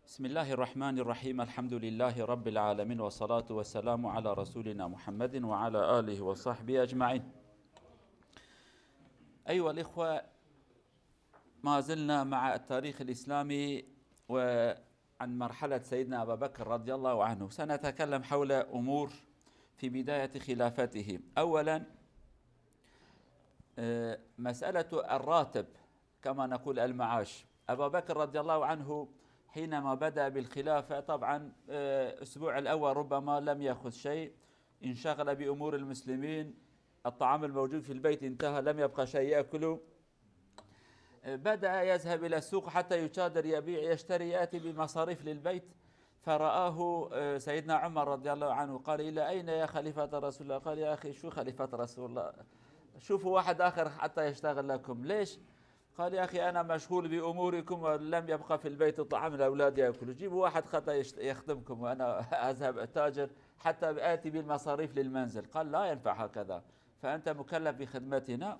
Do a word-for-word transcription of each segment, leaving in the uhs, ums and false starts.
بسم الله الرحمن الرحيم. الحمد لله رب العالمين، والصلاة والسلام على رسولنا محمد وعلى آله وصحبه أجمعين. أيها الإخوة، ما زلنا مع التاريخ الإسلامي وعن مرحلة سيدنا أبا بكر رضي الله عنه. سنتكلم حول أمور في بداية خلافته. أولا، آه، مسألة الراتب، كما نقول المعاش. أبا بكر رضي الله عنه حينما بدأ بالخلافة، طبعا، آه، الأسبوع الأول ربما لم يأخذ شيء، انشغل بأمور المسلمين، الطعام الموجود في البيت انتهى، لم يبقى شيء يأكله. آه، بدأ يذهب إلى السوق حتى يتاجر، يبيع، يشتري، يأتي بمصاريف للبيت. فرآه، آه، سيدنا عمر رضي الله عنه، قال: "إلى أين يا خليفة رسول الله؟" قال: "يا أخي، شو خليفة رسول الله؟ شوفوا واحد آخر حتى يشتغل لكم." ليش؟ قال: "يا أخي، أنا مشغول بأموركم ولم يبقى في البيت طعام لأولادي يأكلوا. جيبوا واحد حتى يشت-، يخدمكم وأنا أذهب أتاجر حتى آتي بالمصاريف للمنزل." قال: "لا ينفع هكذا، فأنت مكلف بخدمتنا."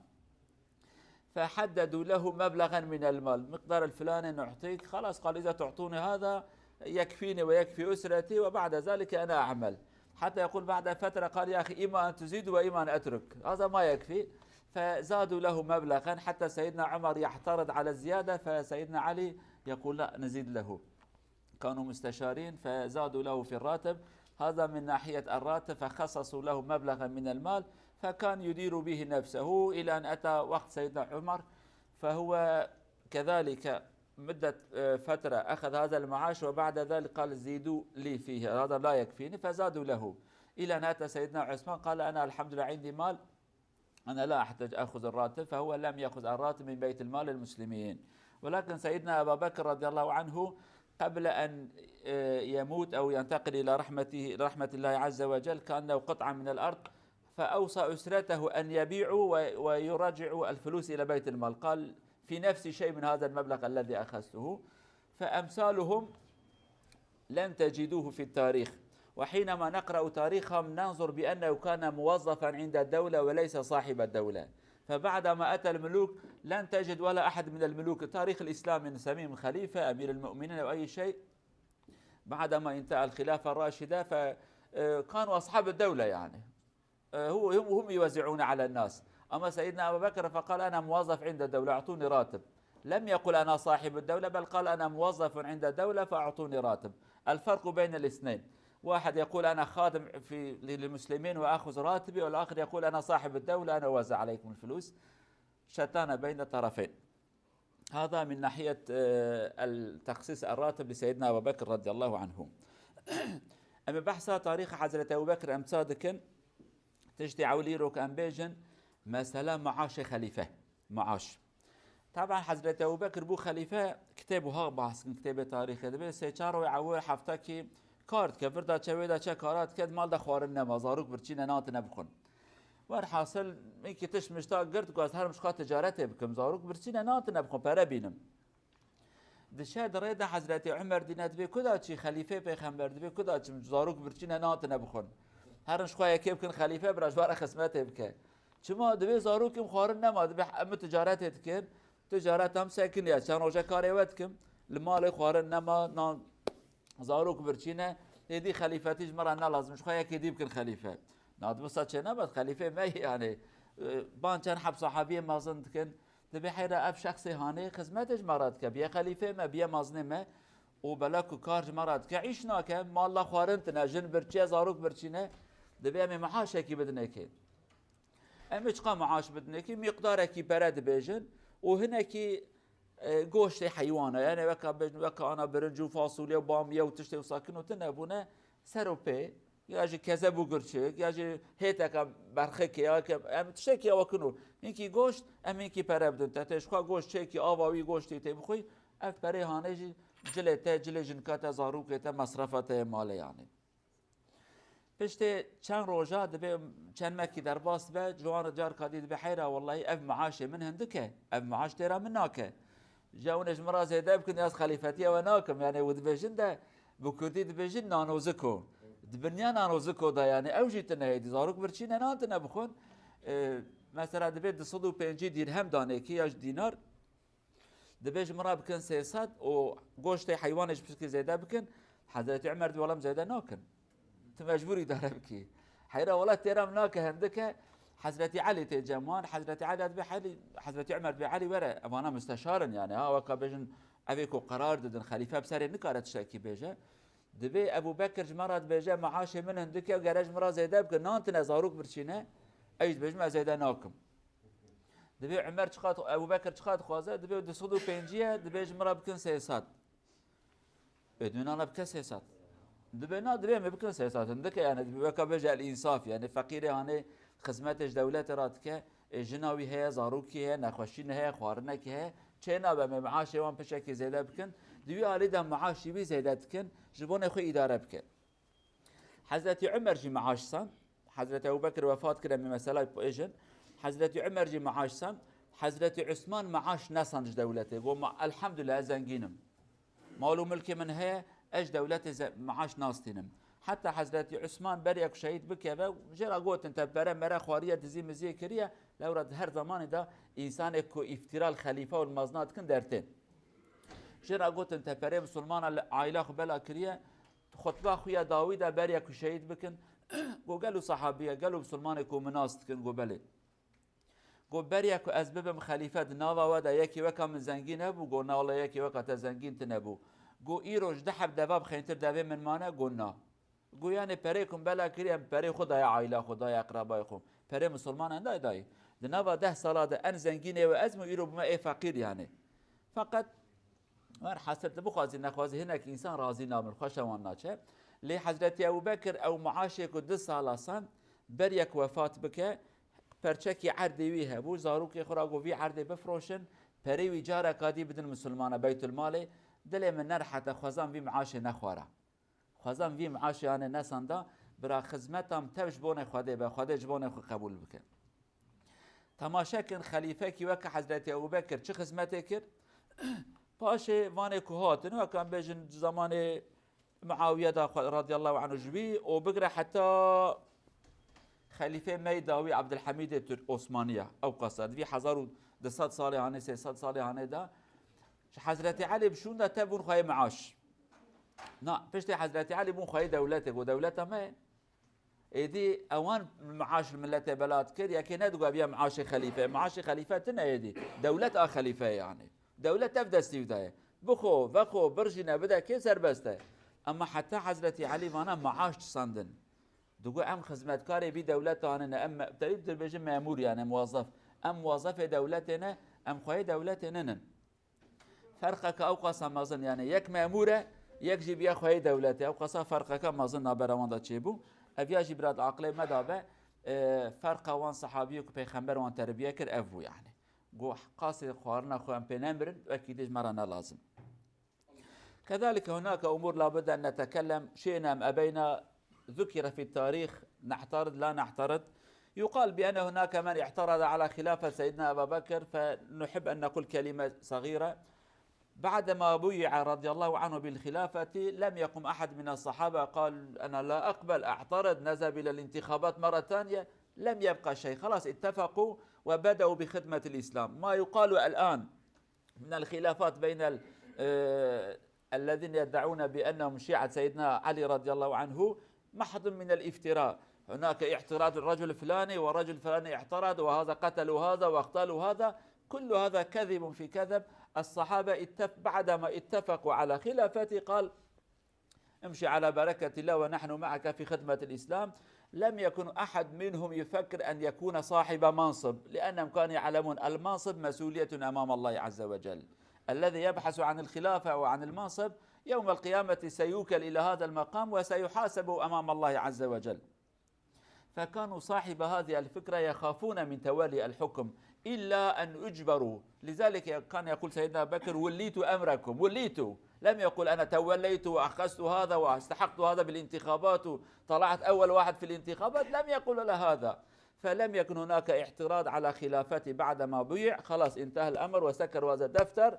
فحددوا له مبلغا من المال، مقدار الفلاني نعطيك، خلاص، قال: "إذا تعطوني هذا يكفيني ويكفي أسرتي، وبعد ذلك أنا أعمل." حتى يقول بعد فترة قال: "يا أخي، إما أن تزيد وإما أن أترك، هذا ما يكفي." فزادوا له مبلغا حتى سيدنا عمر يعترض على الزيادة، فسيدنا علي يقول: "لا، نزيد له." كانوا مستشارين فزادوا له في الراتب. هذا من ناحية الراتب، فخصصوا له مبلغا من المال فكان يدير به نفسه إلى أن أتى وقت سيدنا عمر، فهو كذلك مدة، آه، فترة أخذ هذا المعاش، وبعد ذلك قال: "زيدوا لي فيه، هذا لا يكفيني"، فزادوا له إلى أن أتى سيدنا عثمان قال: "أنا الحمد لله عندي مال، أنا لا أحتاج أخذ الراتب"، فهو لم يأخذ الراتب من بيت المال المسلمين. ولكن سيدنا أبا بكر رضي الله عنه قبل أن، آه، يموت أو ينتقل إلى رحمته، رحمة الله عز وجل، كان له قطعة من الأرض، فأوصى أسرته أن يبيعوا و-، ويرجعوا الفلوس إلى بيت المال. قال: "في نفس شيء من هذا المبلغ الذي أخذته". فأمثالهم لن تجدوه في التاريخ، وحينما نقرأ تاريخهم ننظر بأنه كان موظفا عند الدولة وليس صاحب الدولة. فبعدما أتى الملوك لن تجد ولا أحد من الملوك، التاريخ الإسلامي نسميهم خليفة، أمير المؤمنين أو أي شيء، بعدما انتهى الخلافة الراشدة، ف-، آه، كانوا أصحاب الدولة يعني. آه، هو، هم، هم يوزعون على الناس. أما سيدنا أبا بكر فقال: "أنا موظف عند الدولة، أعطوني راتب." لم يقل: "أنا صاحب الدولة"، بل قال: "أنا موظف عند الدولة فأعطوني راتب". الفرق بين الاثنين، واحد يقول: "أنا خادم في، للمسلمين وآخذ راتبي"، والآخر يقول: "أنا صاحب الدولة، أنا أوزع عليكم الفلوس". شتان بين الطرفين. هذا من ناحية، آه، التخصيص الراتب لسيدنا أبا بكر رضي الله عنه. Em behsa tarîxa Hezretî Ebû Bekir em ça dikin, tiştê ewlî ro em bêjin, mesela maaşê xelîfe, maaş. Taban Hezretî Ebû Bekir bû xelîfe, kitêb wiha behs kin, kitêbê tarîxê dibê, sê çar ro ew hefta kî kar dike, vir da çe, wê da çe, kara dike, di mal de xwarin nema, zarok birçî ne, natine bixwin. Werhasil, min kî tişt mişta girt, got, herim ji xwe ticaretê bikim, zarok birçî ne, natine bixwin, pere bînim. Dişe di rê de Hezretî Umer dîne, dibê ku da çî, xelîfê pêxember, dibê ku da çi, zarok birçî ne, natine bixwin. Herin ji xwe yekê bikin xelîfe, bira ji we re xizmetê bike. Çima? Dibê zarokê min xwarin nema, dibê em ticaretê dikin, ticaret em sekiniye, çend roje karê we dikim, li malê xwarin nema, nan, zarok birçî ne, êdî xelîfetî ji min re ne lazim, ji xwe yekê dî bikin xelîfe. Na di wisa çê nebe, xelîfê me yanî, e, ban çend heb sahabiyê mezin dikin, dibê heyra ev şexsê hanê xizmetê ji me re dike, biye xelîfê me, biye mezinê me, û bela ku kar ji me re dike, îş nake, mala xwarin tine, jin birçî ye, zarok birçî ne, dibê em ê miaşekî bidinê kê. Em ê çiqa maaş bidinekî, miqdarekî pere dibêjin û hinekî, e, goştê heywana, yani weka bêjin, weka ana birinc û fasulye û bamiye û tiştê wisa kin û tune bûne ser û pê, ya jî kezeb û girçik, ya jî hêteka berxikê, ya ke-, em tiştekî ewa kin û hinkî goşt, em hinkî pere bidin te, tê ji xwe goşt çêkî ava wî goştê tê bixwî, ev perê hanê jî cilê te, cilê jinka te, zarokê te, mesrefa te yê malê yani. Piştê çend roja dibê çend mekî derbas dibe, ciwan carka dî dibê heyra, wellahî ev maaşê min hindik e, ev maaş têra min nake. Ja hûn ê ji min re zêde bikin, ez xelîfetiya we nakim. Yani û dibêjin de, bi kurdî dibêjin nanoziko. Di binya nanoziko de yani ew jî tine hêdî, zarok birçî ne, nan tine bixwin. E, mesela dibê du sed û pêncî dîrhem danê kê ya ji dînar. Dibê ji min re bikin sê sed û goştê heywanê ji pişkî zêde bikin. Hezretî Umer dibê wela em zêde nakin. Tu mecbûr îdare bikî. Heyra wela têra min nake hindike. Hezretî Elî tê cem wan. Hezretî Elî dibê Elî, Hezretî Umer dibê Elî were. Evana musteşar in yani. Ha weka bêjin evê ku qerar didin. Xelîfe bi serê nikare tiştekî bêje. Dibê Ebu Bekir ji me re dibêje, meaşê min hindike, gere ji min re zêde bike, nan tine zarok birçîne, ez dibêjim ez zêde nakim. Dibê Umer çiqat, Ebu Bekir çiqat dixwaze, dibê du sed û pêncî ye, dibê ji min re bikin sê sed. Ê dûnan re bike sê sed. Dibê na, dibê me bikin sê sed. Hindike yani, dibê weka bêje el-însaf, yani feqîrê hanê xizmetê ji dewletê re dike, ê jina wî heye, zarokî heye, nexweşî heye, xwarinekî heye, çê nabe me meaşê wan piçekî zêde bikin, di wî alî de meaşî wî zêde dikin, ji bo nê xwe îdare bike. Hezretî Umer jî meaş sand, Hezretî Ebu Bekir wefat kir, em ê meselay bêjin. Hezretî Umer jî meaş sand, Hezretî Usman meaş nesand ji dewletê. Got, ma, elhamdulillah, ez zengîn im. Mal û milkê min heye, ez ji dewletê ze-, meaş nastînim. Heta Hezretî Usman beriya ku şehîd bikeve, jê re gotin, te pere mere xwariye, dizî miziyê kiriye, lewra di her zemanê de însanê ku îftîra li xelîfe û li mezina dikin dertên. Jê re gotin, te perê misilmana li aîla xwe bela kiriye, xutba xwe ya dawî de beriya ku şehîd bikin, got, gelo sahabiye, gelo misilmanê ku min nas dikin, got, belê. Got, beriya ku ez bibim xelîfe di nava we de yekî weka min zengîn hebû? Got, na wele yekî weka te zengîn tune bû. Got, îro ji du heb deva bi xêntir devê min mane? Got, na. Got, yanê perê ku min bela kiriye, em perê xwe daye aîla xwe, daye eqrebayê xwe. Perê misilmanan daye dayê. Di nava deh sala de en zengînê we ez bûm, îro bûme ê feqîr yanê. Feqet Werhasil, tu bixwazî nexwazî hinek însan razî nabin, xweşa wan naçe. Lê Hezretî Ebu Bekir ew meaşê ku du sala sand, ber yek wefat bike, perçekî erdê wî hebû, zarokê xwe ra got, vî erdê bifroşin, perê wî careka dî bidin misilmana, Beytulmalê. Dilê min nerehete, xwezan vî meaşê nexwara. Xwezan vî meaşê anê nesanda, bira xizmeta min tev ji bonê Xwedê be, Xwedê ji bonê xwe qebûl bike. Temaşe kin, xelîfekî weke Hezretî Ebu Bekir çi xizmetê kir? Paşê vanê ku hatin, weke em bêjin zemanê Muawiye de xwe, radiyallahu anhu ji wî û bigire heta xelîfê me yê dawî Abdulhamîdê Tirk Osmaniya, ew qasa. Di vî hezar û du sed salê hanê, sê sed salê hanê de ji Hezretî Elî bi şûnda te bûn xweyê meaş. Na, piştê Hezretî Elî bûn xweyê dewletê, got, dewleta me ye. Êdî ewan meaş li miletê bela dikir, yekê nedigot ev ya meaşê xelîfe. Meaşê xelîfe tune êdî. Dewlet a xelîfe ye yani. Dewlet ev destî de ye. Bixwe, vexwe, birjîne, bide kê serbest e. Ama heta Hezretî Elî vana meaş çisandin. Digot em xizmetkarê vî dewleta ne, em me-, terî dibêjin memûr yani muwazzef. Em muwazzefê dewletê ne, em xweyê dewletê ninin. Ferqeke ew qasa mezin, yani yek memûr e, yek jî biya xweyê dewletê. Ew qasa ferqeke mezin nabera wan de çêbû. Ev ya jî bira di aqilê me de be, e, ferqa wan sehabiyê ku Pêxember wan terbiye kir, ev bû yani. Got, qasê xwarina xwe em pê nemirin, wekî dî ji me re ne lazim. كذلك هناك أمور لا بد أن نتكلم، شئنا أم أبينا، ذكر في التاريخ، نعترض لا نعترض. يقال بأن هناك من اعترض على خلافة سيدنا أبا بكر، فنحب أن نقول كلمة صغيرة. بعدما بويع رضي الله عنه بالخلافة، لم يقم أحد من الصحابة قال: "أنا لا أقبل، أعترض"، نذهب إلى الانتخابات مرة ثانية، لم يبقى شيء، خلاص اتفقوا وبدأوا بخدمة الإسلام. ما يقال الآن من الخلافات بين ال-، آه، الذين يدعون بأنهم شيعة سيدنا علي رضي الله عنه محض من الافتراء. هناك اعتراض الرجل الفلاني والرجل الفلاني اعترض، وهذا قتل هذا واغتال هذا، كل هذا كذب في كذب. الصحابة اتف-، بعدما اتفقوا على خلافته قال: "امشي على بركة الله ونحن معك في خدمة الإسلام". لم يكن أحد منهم يفكر أن يكون صاحب منصب، لأنهم كانوا يعلمون المنصب مسؤولية أمام الله عز وجل. الذي يبحث عن الخلافة وعن المنصب يوم القيامة سيوكل إلى هذا المقام وسيحاسب أمام الله عز وجل. فكانوا صاحب هذه الفكرة يخافون من تولي الحكم إلا أن أجبروا. لذلك كان يقول سيدنا أبو بكر: "وليت أمركم"، وليت. لم يقل: "أنا توليت وأخذت هذا واستحقت هذا بالانتخابات وطلعت أول واحد في الانتخابات"، لم يقل ولا هذا. فلم يكن هناك اعتراض على خلافته بعدما بويع، خلاص انتهى الأمر وسكروا هذا الدفتر.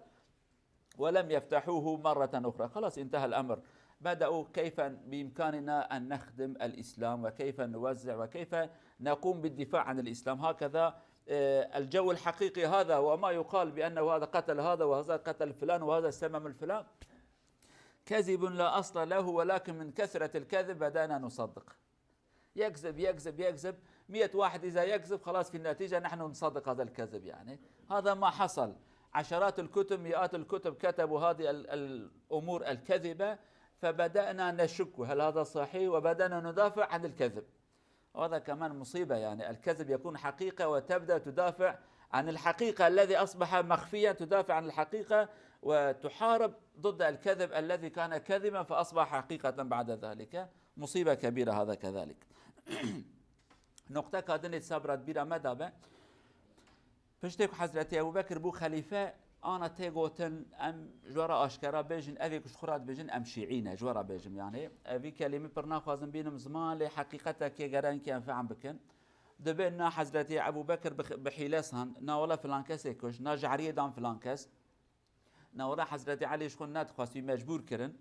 ولم يفتحوه مرة أخرى. خلاص انتهى الأمر. بدأوا كيف بإمكاننا أن نخدم الإسلام وكيف نوزع وكيف نقوم بالدفاع عن الإسلام. هكذا، آه، الجو الحقيقي هذا، وما يقال بأنه هذا قتل هذا وهذا قتل فلان وهذا سمم الفلان، كذب لا أصل له، ولكن من كثرة الكذب بدأنا نصدق. يكذب، يكذب، يكذب. مية واحد إذا يكذب، خلاص في النتيجة نحن نصدق هذا الكذب، يعني. هذا ما حصل. عشرات الكتب، مئات الكتب كتبوا هذه ال-، الأمور الكذبة، فبدأنا نشك هل هذا صحيح، وبدأنا ندافع عن الكذب. وهذا كمان مصيبة، يعني الكذب يكون حقيقة وتبدأ تدافع عن الحقيقة الذي أصبح مخفيا، تدافع عن الحقيقة وتحارب ضد الكذب الذي كان كذبا فأصبح حقيقة بعد ذلك. مصيبة كبيرة هذا كذلك. نقطة كادني صبرت بيرا مدابة. Piştê ku Hezretî Ebû Bekir bû xelîfe, ana tê gotin, em ji we re aşkera bêjin, evê ku ji xwe re dibêjin, em şîî ne, ji we re bêjim, yanî. Evî kelîmî pir naxwazim bînim ziman, lê heqîqetekê gere hinkî em fehm bikin. Dibê na Hezretî Ebû Bekir bi, bi hîle san, na wele filan kesê kuj, na jehriyê dan filan kes. Na wele Hezretî Elî ji xwe nedixwest, wî mecbûr kirin.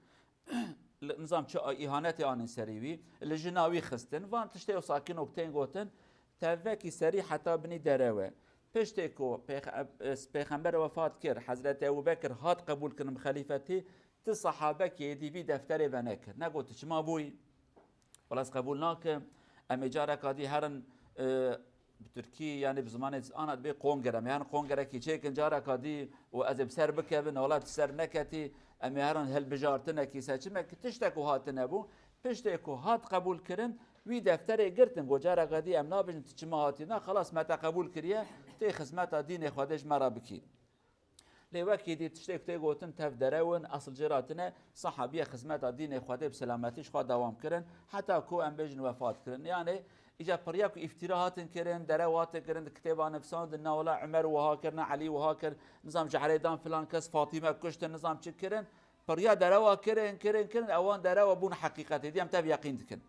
Li, nizam çi îhanetê anîn serî wî, li jina wî xistin. Van tiştê wisa kîno ku tên gotin, tevekî serî heta binî derew e. Piştê ku pêx-, e, pêxember wefat kir, Hezretî Ebû Bekir hat qebûl kirin bi xelîfetî, ti sehabekî êdî vî defterê venekir. Negot, tu çima bûyî? Wela ez qebûl nakim. Em ê careka dî herin, e, bi tirkî, yanî bi zimanê ana dibê kongre. Em ê herin kongrekî çêkin careka dî û ez ê bi ser bikevin, wela tu ser neketî. Em ê herin hilbijartinekî, seçimekî, tiştek û hatine bû. Piştê ku hat qebûl kirin, wî defterê girtin. Got, careka dî em nabêjin tu çima hatî. Na, xelas, me te qebûl kiriye, tê xizmeta dînê Xwedê ji me re bikî. Lê wekî dî tiştê ku tê gotin tev derew in, esil jê re tine, sehabiye xizmeta dînê Xwedê bi selametî ji xwe dewam kirin, heta ku em bêjin wefat kirin. Yanî, îca piriya ku îftîra hatin kirin, derew hatin kirin, di kitêba nivîsandin, na wela Umer wiha kir, na Elî wiha kir, nizam jehrê dan filan kes, Fatîme kuştin, nizam çi kirin, piriya derewa kirin, kirin, kirin, ewan derewa bûn heqîqetê, dî em tev yeqîn dikin.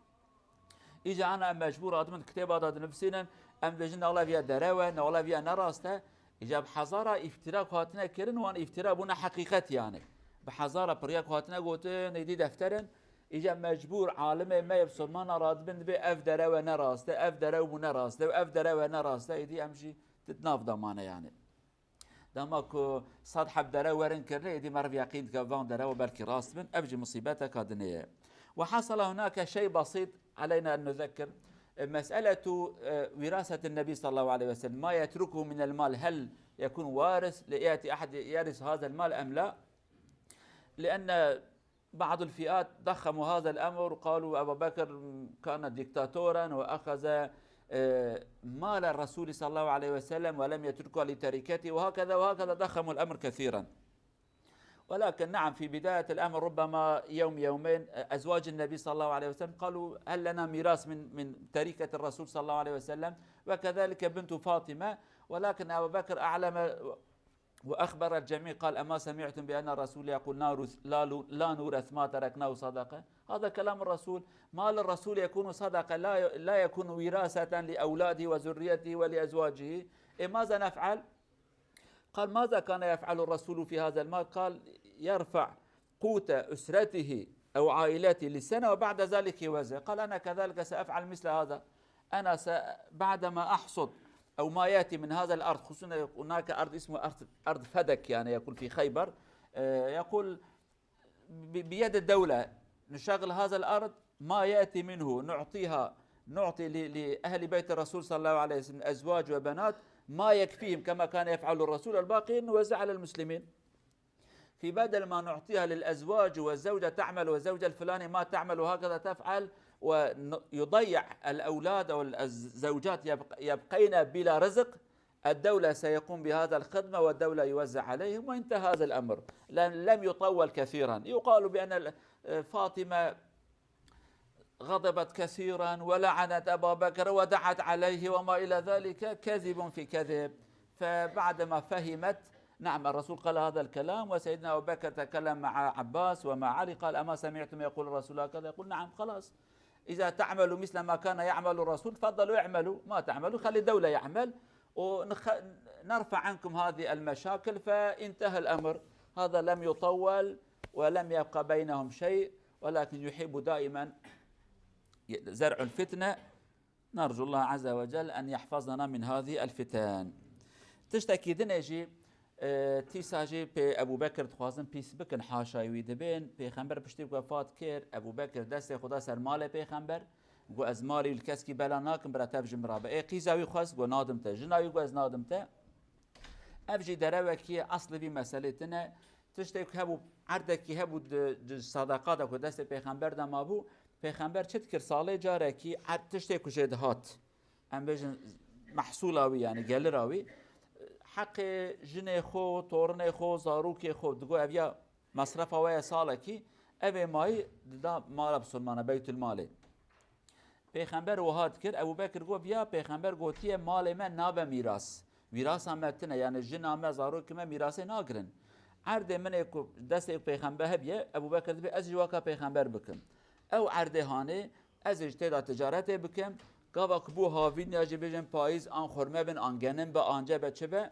Îca ana em mecbûr hatibin kitêba de dinivîsînin, em dibêjin newleviya derew e, newleviya ne rast e. Îca bi hezara îftira ku hatine kirin, wan îftira bûne heqîqet, yanî. Bi hezara piriya ku hatine gotin, êdî defterin. Îca mecbûr alimê me yê bisilmana radibin dibê ev derew e ne rast e, ev derew bû ne rast e, ev derew e ne rast e, êdî em jî di nav de mane, yanî. Dema ku sed heb dere werin kirine, êdî meriv yeqîn dike van derewa belkî rast bin, ev jî musîbeteka dinê ye. وحصل هناك شيء بسيط علينا أن نذكر. مسألة، آه، وراثة النبي صلى الله عليه وسلم، ما يتركه من المال، هل يكون وارث ليأتي أحد يرث هذا المال أم لا؟ لأن بعض الفئات ضخموا هذا الأمر، قالوا أبا بكر كان ديكتاتورا وأخذ، آه، مال الرسول صلى الله عليه وسلم ولم يتركه لتركته، وهكذا وهكذا، ضخموا الأمر كثيرا. ولكن نعم، في بداية الأمر ربما يوم يومين، آه، أزواج النبي صلى الله عليه وسلم قالوا: "هل لنا ميراث من، من تركة الرسول صلى الله عليه وسلم؟" وكذلك بنت فاطمة، ولكن أبا بكر أعلم وأخبر الجميع، قال: "أما سمعتم بأن الرسول يقول: لا نورث، لا لو-، لا نورث ما تركناه صدقة؟" هذا كلام الرسول. مال الرسول يكون صدقة، لا ي-، لا يكون وراثة لأولاده وذريته ولأزواجه. إيه، ماذا نفعل؟ قال: "ماذا كان يفعل الرسول في هذا المال؟" قال: "يرفع قوت أسرته أو عائلته لسنة وبعد ذلك يوزع." قال: "أنا كذلك سأفعل مثل هذا. أنا س-، بعدما أحصد أو ما يأتي من هذا الأرض"، خصوصا هناك أرض اسمها أرض، أرض فدك، يعني يقول في خيبر، آه، يقول ب-، بيد الدولة نشغل هذا الأرض، ما يأتي منه نعطيها، نعطي ل-، لأهل بيت الرسول صلى الله عليه وسلم أزواج وبنات ما يكفيهم كما كان يفعل الرسول، الباقي نوزع على المسلمين. في بدل ما نعطيها للأزواج والزوجة تعمل والزوجة الفلانية ما تعمل وهكذا تفعل، ويضيع الأولاد أو الزوجات يبق-، يبقين بلا رزق، الدولة سيقوم بهذا الخدمة والدولة يوزع عليهم وانتهى هذا الأمر. لم، لم يطول كثيرا. يقال بأن ال-، فاطمة غضبت كثيرا ولعنت أبا بكر ودعت عليه وما إلى ذلك، كذب في كذب. فبعدما فهمت، نعم، الرسول قال هذا الكلام، وسيدنا أبو بكر تكلم مع عباس ومع علي، قال: "أما سمعتم يقول الرسول هكذا؟" يقول: "نعم، خلاص. إذا تعملوا مثل ما كان يعمل الرسول، تفضلوا اعملوا، ما تعملوا، خلي الدولة يعمل، ونخ-، نرفع عنكم هذه المشاكل، فانتهى الأمر." هذا لم يطول ولم يبق بينهم شيء، ولكن يحب دائما زرع الفتنة نرجو الله عز وجل أن يحفظنا من هذه الفتن. Tiştekî dinê jî, e, tîsa jî pê Ebû Bekir dixwazin pîs bikin, haşayê wî dibên. Pêxember piştî ku wefat kir, Ebû Bekir destê xwe da ser malê pêxember. Got, "Ez malê wî li keskî bela nakim, bira tev ji min re be." Ê qîza wî xwest, got, "Nadim te." Jina wî got, "Ez nadim te." Ev jî derewekî ye, eslê vî meselê tune. Tiştê ku hebû, erdekî hebû di, di sadaka de ku destê pêxember de mabû, pêxember çi dikir? Salê carekî erd tiştê ku jê dihat, em bêjin mehsûla wî, yani gelira wî, heqê jinê xwe, torinê xwe, zarokê xwe, digot, "Ev ya mesrefa we ye salekî, ev ê mayî dida mala bisilmana, beytulmalê." Pêxember wiha dikir, Ebû Bekir got, "Ya pêxember gotiye, malê me nabe mîras. Mîrasa me tine, yani jina me, zarokê me mîrasê nagirin. Erdê min ê ku destê pêxember hebiye, Ebû Bekir dibê ez jî weka pêxember bikim. Ew erdê hanê, ez ê ji tê de ticaretê bikim. Gava ku bû havîn ya jî bêjin payîz an xurme bin, an genim be, an ce be, çi be.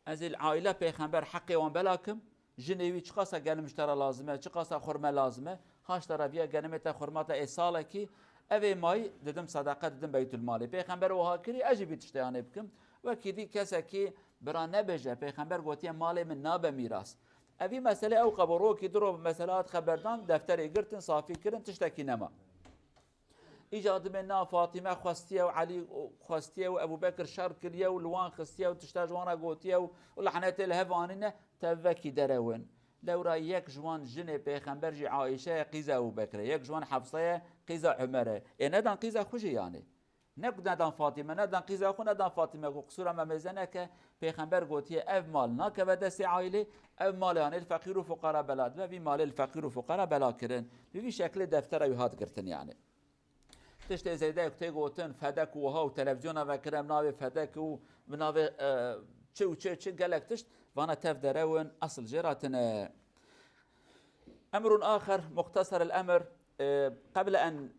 Ez ê li aîla pêxember heqê wan bela kim. Jinê wî çiqasa genim ji te re lazim e, çiqasa xurme lazim e. Haşta re viya genimê te, xurma te ê salekî, ev ê mayî didim sedeqe, didim beytulmalê." Pêxember wiha kirî, ez jî vî tişteyanê bikim. Wekî dî kesekî bira nebêje, pêxember gotiye, "Malê min nabe mîras." Evî mesele ew qebû rokî du ro bi mesela hat xeberdan, defterê girtin, safî kirin, tiştekî nema. Îca dibên na Fatîme xwestiye û Elî xwestiye û Ebû Bekir şer kiriye û li wan xistiye û tişta ji wan re gotiye û, û lanetê li hev anîne, tev vekî derewin. Lewra yek ji wan jinê pêxember jî Aîşe ye, qîza Ebû Bekir e. Yek ji wan Hefse ye, qîza Umer e. Ê nedan qîza xwe jî yanê. Ne ku nedan Fatîme, nedan qîza xwe, nedan Fatîme ku qisûra me mêze neke, pêxember gotiye, "Ev mal nakeve destê aîlê, ev malê hanê li feqîr û fuqara bela dibe." Vî malê li feqîr û fuqara bela kirin. Bi vî şeklê deftera wî hat girtin yanê. Tiştê zêde ku tê gotin, fedek û wiha û televizyona vekire bi navê fedek û bi navê, e, çi û çi, çi gelek tişt, vana tev derewin, esil jê re tine. أمر آخر مختصر الأمر، e, قبل أن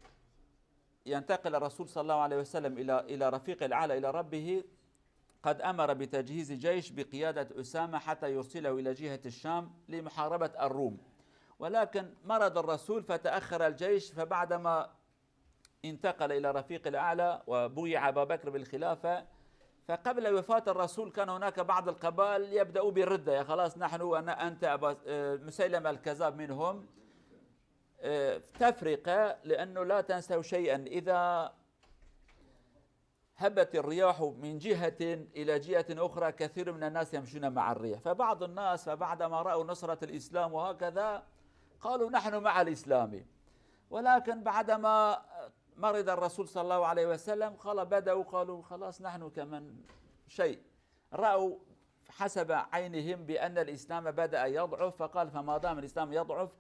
ينتقل الرسول صلى الله عليه وسلم إلى، إلى رفيق الأعلى إلى ربه، قد أمر بتجهيز جيش بقيادة أسامة حتى يرسله إلى جهة الشام لمحاربة الروم. ولكن مرض الرسول فتأخر الجيش، فبعدما انتقل إلى رفيق الأعلى وبويع أبا بكر بالخلافة، فقبل وفاة الرسول كان هناك بعض القبائل يبدأوا بالردة، يا خلاص نحن وأنا، أنت أبا، آه، مسيلمة الكذاب منهم، آه، تفرقة، لأنه لا تنسوا شيئا، إذا هبت الرياح من جهة إلى جهة أخرى، كثير من الناس يمشون مع الريح. فبعض الناس، فبعدما رأوا نصرة الإسلام وهكذا، قالوا: "نحن مع الإسلام." ولكن بعدما مرض الرسول صلى الله عليه وسلم، قال، بدأوا قالوا: "خلاص، نحن كمن شيء." رأوا حسب عينهم بأن الإسلام بدأ يضعف، فقال: "فما دام الإسلام يضعف،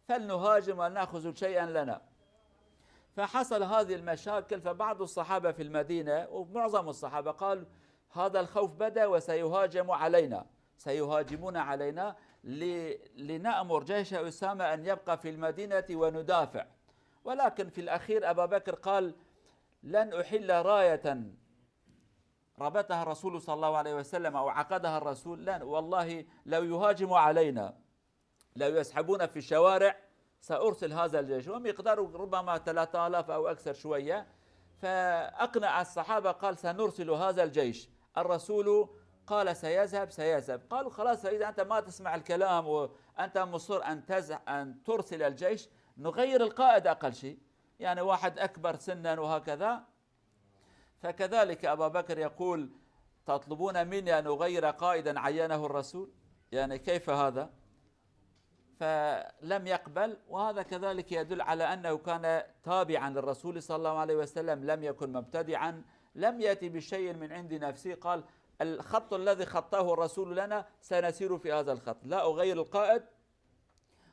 فلنهاجم ولنأخذ شيئا لنا." فحصل هذه المشاكل، فبعض الصحابة في المدينة، ومعظم الصحابة، قال: "هذا الخوف بدأ وسيهاجم علينا، سيهاجمون علينا، ل-، لنأمر جيش أسامة أن يبقى في المدينة وندافع." ولكن في الأخير أبا بكر قال: "لن أحل راية ربطها الرسول صلى الله عليه وسلم أو عقدها الرسول، لن، والله لو يهاجموا علينا، لو يسحبون في الشوارع، سأرسل هذا الجيش." ومقداره ربما ثلاثة آلاف أو أكثر شوية. فأقنع الصحابة، قال: "سنرسل هذا الجيش." الرسول قال: "سيذهب، سيذهب." قالوا: "خلاص، فإذا أنت ما تسمع الكلام وأنت مصر أن تز-، أن ترسل الجيش، نغير القائد أقل شيء، يعني واحد أكبر سنا وهكذا." فكذلك أبا بكر يقول: "تطلبون مني أن أغير قائدا عينه الرسول؟ يعني كيف هذا؟" فلم يقبل، وهذا كذلك يدل على أنه كان تابعا للرسول صلى الله عليه وسلم، لم يكن مبتدعا، لم يأتي بشيء من عند نفسه، قال: "الخط الذي خطاه الرسول لنا سنسير في هذا الخط، لا أغير القائد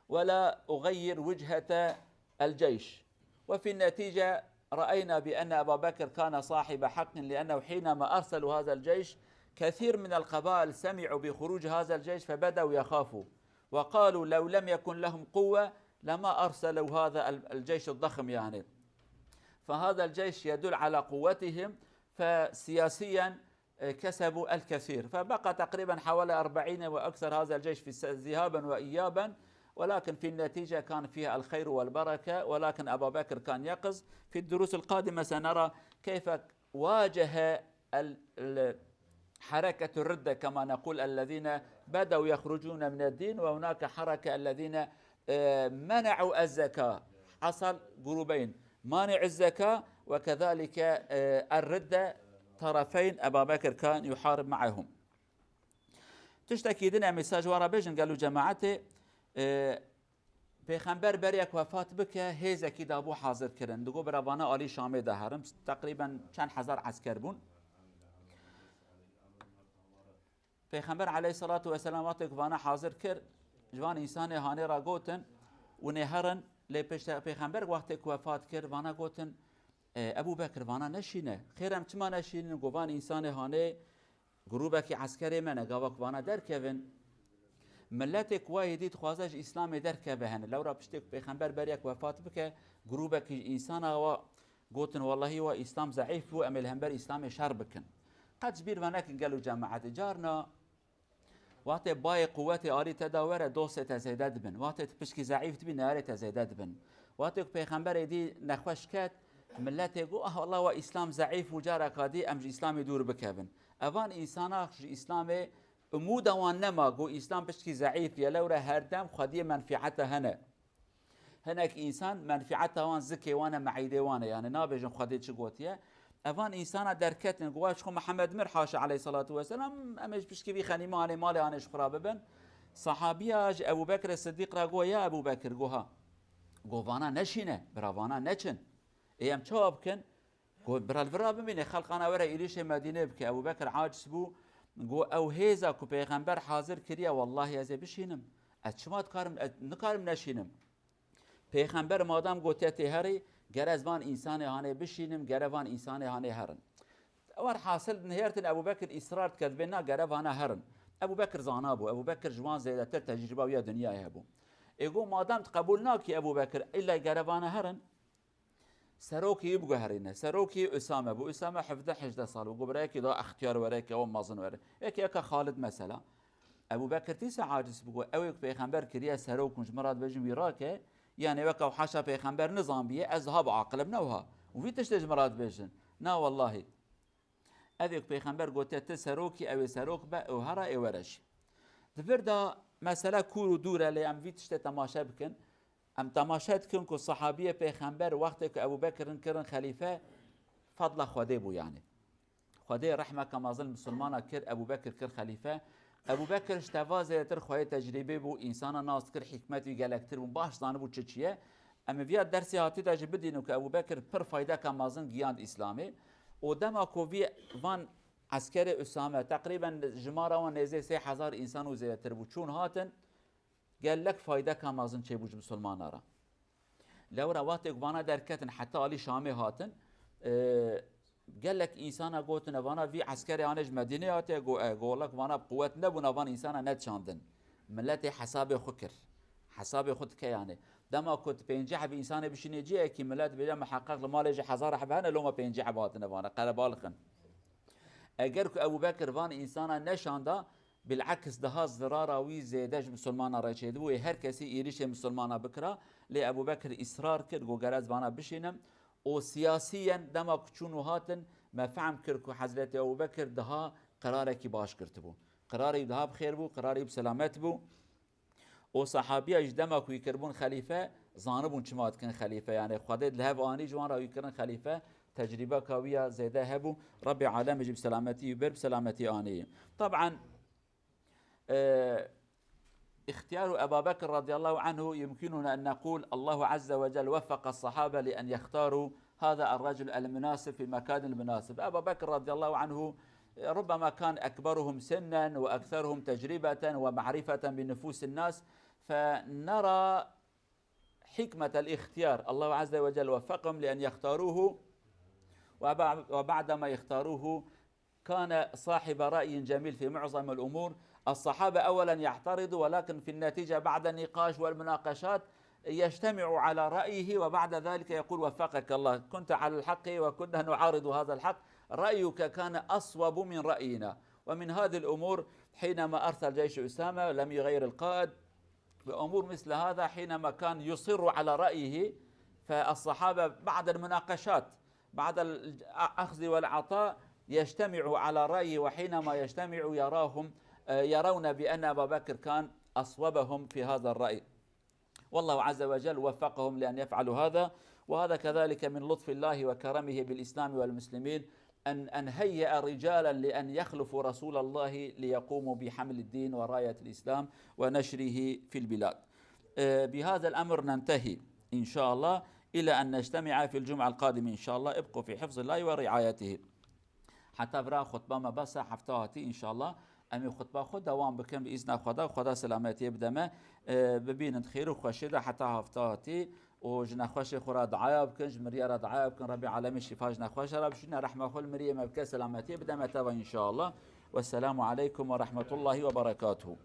ولا أغير وجهة الجيش." وفي النتيجة رأينا بأن أبا بكر كان صاحب حق، لأنه حينما أرسلوا هذا الجيش، كثير من القبائل سمعوا بخروج هذا الجيش فبدأوا يخافوا، وقالوا: "لو لم يكن لهم قوة لما أرسلوا هذا ال-، الجيش الضخم"، يعني. فهذا الجيش يدل على قوتهم، فسياسيا كسبوا الكثير، فبقى تقريبا حوالي أربعين وأكثر هذا الجيش في الس-، ذهابا وإيابا، ولكن في النتيجة كان فيها الخير والبركة، ولكن أبا بكر كان يقظ. في الدروس القادمة سنرى كيف واجه ال-، ال-، حركة الردة كما نقول، الذين بدأوا يخرجون من الدين، وهناك حركة الذين، آه، منعوا الزكاة. حصل جروبين، مانع الزكاة وكذلك، آه، الردة، طرفين أبا بكر كان يحارب معهم. Tiştekî din em ê ji we re bêjin, gelo cemaetê, e, Pêxember berê ku wefat bike, hêzekî dabû hazir kirin. Digot, bira vana alî Şamê de herin. Teqrîben çend hezar esker bûn. Pêxember aleyhissalatu vesselam wextê ku vana hazir kir, ji van însanê hanê re gotin, hûn ê herin, lê pêşte-, Pêxember wextê ku wefat kir, vana gotin, "E, Ebû Bekir, vana neşîne." "Xêr, em çima neşînin?" Got, "Van însanê hanê grûbekî eskerê me ne, gava ku vana derkevin, miletê ku wayê dî dixwaze ji Îslamê derkeve hene." Lewra piştê ku Pêxember berê ku wefat bike, grûbekî ji însana wa gotin, "Wellahî wa Îslam zeîf bû, em ê li hember Îslamê şer bikin." Qet ji bîr ve nekin, gelo cemaetê. Carna wextê bayê quwetê alî te da were, dostê te zêde dibin. Wextê tu pişkî zeîf dibî, neyarê te zêde dibin. Wextê ku Pêxember êdî nexweş ket, miletê got, "Ah, wella wa Îslam zeîf bû, careka dî em ji Îslamê dûr bikevin." Evan însana ji Îslamê umûda wan nema, got, "Îslam pişkî zeîf ye." Lewre herdem xwediyê menfîeta hene. Hinek însan menfîeta wan zikê wan e, meîdê wan e, yani nabêjin Xwedê çi gotiye. Evan însana derketin, got, "Wa ji xwe Mihemed mir, haşa aleyhissalatu vesselam, em ê ji pişkî vî xenîme anê malê anê ji xwe re bibin." Sahabiya ji Ebû Bekirê Sidîq re got, "Ya Ebû Bekir," got, "ha." Got, "Vana neşîne, bira vana neçin. Ê em çawa bikin?" Got, "Bira li vir re bimîne, xelqana were êrîşê Medînê bike." Ebû Bekir aciz bû, got, "Ew hêza ku Pêxember hazir kiriye, wellahî ez ê bişînim. Ez çima dikarim, ez nikarim neşînim." Pêxember madem gotiye tê herî, gere ez van însanê hanê bişînim, gere van însanê hanê herin. Werhasil nihêrtin Ebû Bekir îsrar dike, dibê na gere vana herin. Ebû Bekir zana bû, Ebû Bekir ji wan zêdetir tecrîba wî ya dinyayê hebû. Ê got, "Madem tu qebûl nakî Ebû Bekir, îlla gere vana herin." Serokê wî biguherîne. Serokê Usame bû. Usame hevdeh hejdeh sal bû. Got, "Bira yekî daha extiyar were, yekî ew mezin were." Yekî yeka Xalid mesela. Ebû Bekir dîsa aciz bû, got, "Ew ê ku Pêxember kiriye serok, hûn ji min re dibêjin wî rake, yanî weke ew haşa Pêxember nizanbiye, ez daha bi aqilim ne wiha. Û vî tiştê ji min re dibêjin. Na wellahî." Ev ê ku Pêxember gotiye, "Tu serokî, ew ê serok be, ew here ê were jî." Di vir de mesele kûr û dûr e, lê em vî tiştê temaşe bikin. Em temaşe dikin ku sahabiyê Pêxember wextê ku Ebû Bekirin kirin xelîfe, fedla Xwedê bû yani. Xwedê rehmeke mezin misilmana kir, Ebû Bekir kir xelîfe. Ebû Bekir ji teva zêdetir xweyê tecrîbê bû, însana nas dikir, hikmet wî gelektir bûn, baş zanibû çi çi ye. Em ê viya dersê hatî de jî bidînin ku Ebû Bekir pir faydeke mezin giyand Îslamê. Û dema ku vî van eskerê Usame, teqrîben jimara wan nêzê sê hezar însan û zêdetir bû, çûn hatin, gelek faydeka mezin çêbû ji misilmana re. Lewra wextê ku vana derketin heta alî Şamê hatin, e, gelek însana gotine, vana vî eskerê anê ji Medînê hatiye, go, e, go, wela ku vana bi quwet nebûna, van însana neçandin. Miletê hesabê xwe kir. Hesabê xwe dike yani. Dema ku tu pêncî heb însanê bişînê ciyekî, milet bêje miheqeq li malê jî hezar heb hene, loma pêncî heb hatine vana, qerebalix in. Eger ku Ebû Bekir van însana neşanda, bil'eks daha zirara wî zêde ji misilmana re çêdibû. Ê her kesî êrîşê misilmana bikira, lê Ebû Bekir îsrar kir, got, "Gere ez vana bişînim." Û siyasiyen dema ku çûn û hatin, me fehm kir ku Hezretî Ebû Bekir daha qerarekî baş girtibû. Qerarê wî daha bi xêr bû, qerarê wî bi selamet bû. Û sahabiya ji dema ku wî kiribûn xelîfe, zanibûn çima dikin xelîfe. Yani Xwedê li hev anî ji wan re wî kirin xelîfe, tecrîbeka wî ya zêde hebû. Rebbê alemê jî bi selametî wî bir, bi selametî anî. Taban, e, اختيار أبا بكر رضي الله عنه يمكننا أن نقول الله عز وجل وفق الصحابة لأن يختاروا هذا الرجل المناسب في المكان المناسب. أبا بكر رضي الله عنه ربما كان أكبرهم سنا وأكثرهم تجربة ومعرفة بنفوس الناس، فنرى حكمة الاختيار. الله عز وجل وفقهم لأن يختاروه، وبع-، وبعدما اختاروه كان صاحب رأي جميل في معظم الأمور. الصحابة أولا يعترضوا، ولكن في النتيجة بعد النقاش والمناقشات يجتمعوا على رأيه، وبعد ذلك يقول: "وفقك الله، كنت على الحق وكنا نعارض هذا الحق، رأيك كان أصوب من رأينا." ومن هذه الأمور حينما أرسل جيش أسامة لم يغير القائد، بأمور مثل هذا حينما كان يصر على رأيه، فالصحابة بعد المناقشات، بعد الأخذ والعطاء، يجتمعوا على رأيه، وحينما يجتمعوا يراهم، آه، يرون بأن أبا بكر كان أصوبهم في هذا الرأي. والله عز وجل وفقهم لأن يفعلوا هذا، وهذا كذلك من لطف الله وكرمه بالإسلام والمسلمين، أن، أن هيأ رجالا لأن يخلفوا رسول الله ليقوموا بحمل الدين وراية الإسلام ونشره في البلاد. آه، بهذا الأمر ننتهي إن شاء الله، إلى أن نجتمع في الجمعة القادمة إن شاء الله. ابقوا في حفظ الله ورعايته. Heta vira xutba me bes e, hefta hatî înşallah. Em ê xutba xwe dewam bikin bi îzna Xweda. Xweda selametiyê bide me. E, bibînin di xêr û xweşê de heta hefta hatî. Û ji nexweşê xwe re duaya bikin, ji miriye re duaya bikin. Rebî alemê şîfa ji nexweşe re bişîne, rehma xwe li miriyê me bike, selametiyê bide me teva înşallah. Wesselamu aleykum ve rahmetullahi ve berekatuhu.